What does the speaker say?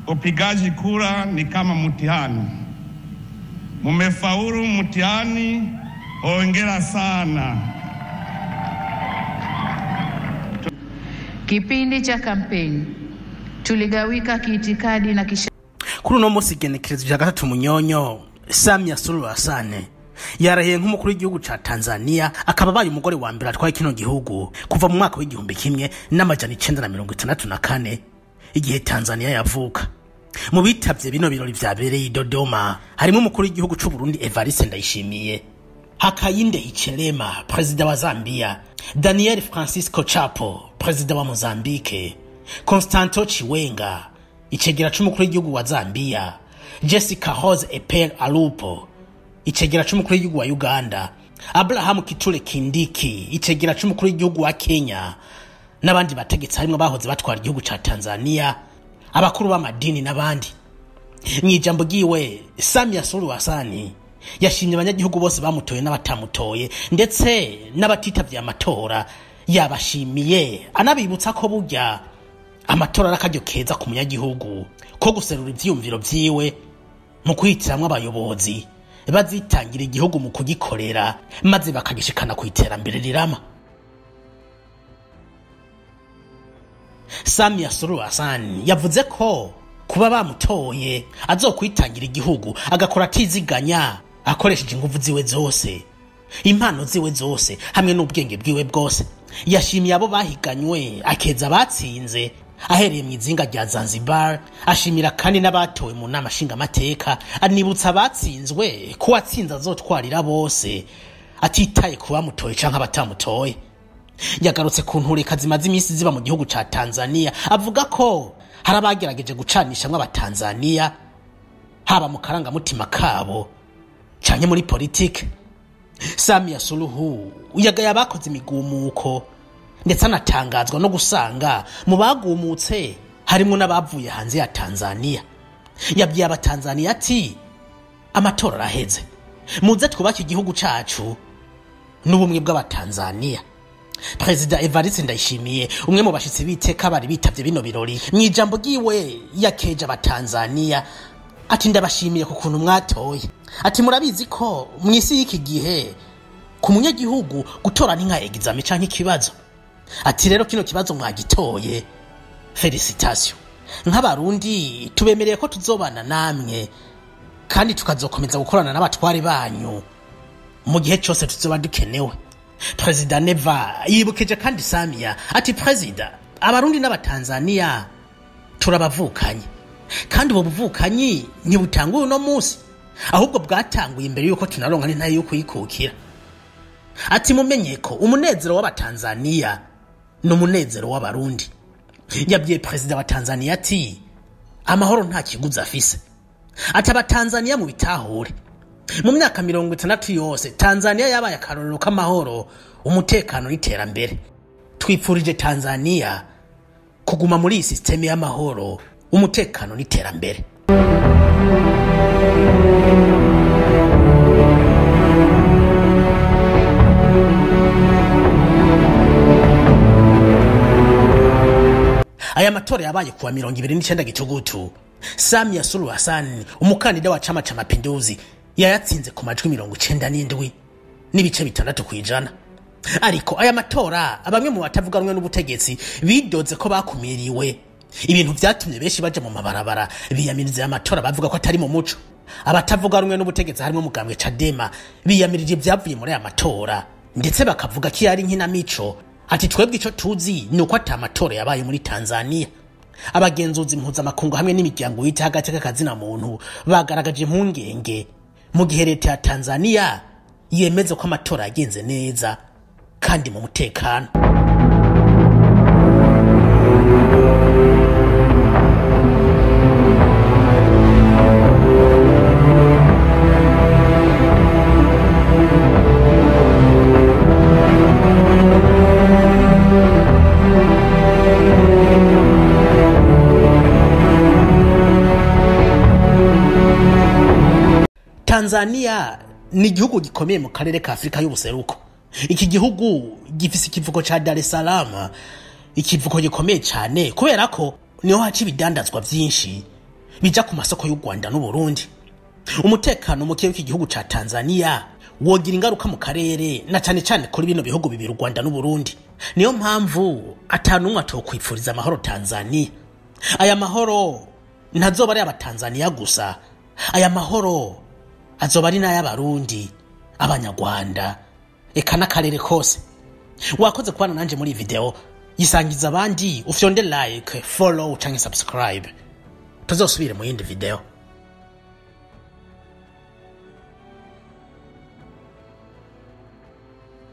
Upigaji kura ni kama mtihani. Mumefaulu mtihani, hongera sana. Kipindi cha kampeni tuligawika kiitikadi na kisha. Kuri uno munsi igenekerezo rya 3 Munyonyo, Samia Suluhu Hassan yarahiye nk'umukuru w'igihugu ca Tanzania, akaba abaye umugore wa mbere atwaye kino gihugu kuva mu mwaka w'1964 igihe Tanzania yavuka. Mu bitavye bino birori vyabereye i Dodoma harimo umukuru w'igihugu c'u Burundi Evariste Ndayishimiye, Hakainde Hichilema perezida wa Zambia, Daniel Francisco Chapo perezida wa Mozambique, Constanto Chiwenga icegera c'umukuru w'igihugu wa Zambia, Jessica Rose Epel Alupo icegera c'umukuru w'igihugu wa Uganda, Abraham Kithure Kindiki icegera c'umukuru w'igihugu wa Kenya, n'abandi bategetsi harimwo bahoze batwara igihugu ca Tanzania, abakuru b'amadini n'abandi. Mw'ijambo ryiwe, Samia Suluhu Hassan yashimye abanyagihugu bose bamutoye n'abatamutoye, ndetse n'abatitavye amatora yabashimiye, anabibutsa ko burya amatora ari akaryo keza ku munyagihugu ko guserura ivyiyumviro vyiwe mu kwihitiramwo abayobozi bazitangira igihugu mu kugikorera, maze bakagishikana ku iterambere rirama. Samia Suluhu Hassan yavuze ko kuba bamutoye azokwitangira igihugu, agakora atiziganya, akoresheje inguvu ziwe zose, impano ziwe zose hamwe n'ubwenge bwiwe bwose. Yashimiye abo bahiganywe, akeza abatsinze ahereye mu izinga rya Zanzibar, ashimira kandi n'abatowe mu nama nshingamateka, anibutsa abatsinzwe ko uwatsinze azotwarira bose atitaye ku bamutoye canke abatamutoye. Yagarutse ku ntureka zimaze iminsi ziba mu gihugu ca Tanzania, avuga ko hari abagerageje gucanishamwo abatanzania haba mu karangamutima kabo canke muri politike. Samia Suluhu yagaye abakoze imigumuko, ndetse anatangazwa no gusanga mu bagumutse harimwo n'abavuye hanze ya Tanzania. Yabwiye abatanzania ati amatora araheze, muze twubake igihugu cacu n'ubumwe bw'abatanzania. Perezida Evariste Ndayishimiye, umwe mu bashitsi b'iteka bari bitavye bino birori, mw'ijambo ryiwe yakeje abatanzania ati ndabashimiye ku kuntu mwatoye. Ati murabizi ko mw'isi y'iki gihe ku munyagihugu gutora ni nka examen canke ikibazo. Ati rero kino kibazo mwagitoye, felicitation. Nk'abarundi tubemereye ko tuzobana namwe kandi tukazokomeza gukorana n'abatware banyu mu gihe cyose tuzoba dukenewe. Perezida Neva yibukije kandi Samia ati perezida, abarundi n'abatanzania turabavukanye, kandi ubu buvukanyi ntibutanguye uno munsi, ahubwo bwatanguye imbere yuko tunaronka n'intahe yo kuyikukira. Ati mumenye ko umunezero w'abatanzania n'umunezero w'abarundi. Yabwiye perezida wa Tanzania ati amahoro nta kiguzi afise. Ati abatanzania mu bitahure, mu myaka 60 yose Tanzania yabaye akarorero k'amahoro, umutekano n'iterambere. Twipfurije Tanzania kuguma muri iyi systeme y'amahoro, umutekano n'iterambere. Aya matora yabaye kuwa 29 Gitugutu. Samia Suluhu Hassan, umukandida wa Chama cha Mapinduzi, yayatsinze ku majwi 97.6%. Ariko aya matora abamwe mu batavuga rumwe n'ubutegetsi bidoze ko bakumiriwe, ibintu vyatumye benshi baja mu mabarabara biyamiriza amatora bavuga ko atari mu muco. Abatavuga rumwe n'ubutegetsi harimo umugambwe Chadema biyamirije ivyavuye muri aya matora, ndetse bakavuga ko yari nkinamico. Ati twebwe ico tuzi ni uko ata matora yabaye muri Tanzania. Abagenzuzi mpuzamakungu hamwe n'imiryango yita hagati y'akazina muntu bagaragaje impungenge mu gihe leta ya Tanzania yemeza ko amatora yagenze neza kandi mu mutekano. Tanzania ni igihugu gikomeye mu karere ka Afrika y'ubuseruko. Iki gihugu gifise ikivuko ca Dar es Salaam, ikivuko gikomeye cyane kubera ko niho haca ibidandazwa vyinshi bija ku masoko y'u Rwanda n'Uburundi. Umutekano muke w'iki gihugu ca Tanzania wogira ingaruka mu karere, na cane cane kuri bino bihugu bibiri, u Rwanda n'Uburundi. Niyo mpamvu atanumwe atokwipfuriza amahoro Tanzania. Aya mahoro ntazoba ari abatanzaniya gusa, aya mahoro azoba ari n'ay'Abarundi, Abanyarwanda, eka n'akarere kose. Wakoze kubana nanje muri iyi video. Yisangiza abandi, ufyonde like, follow canke subscribe. Tuzosubire mu yindi video.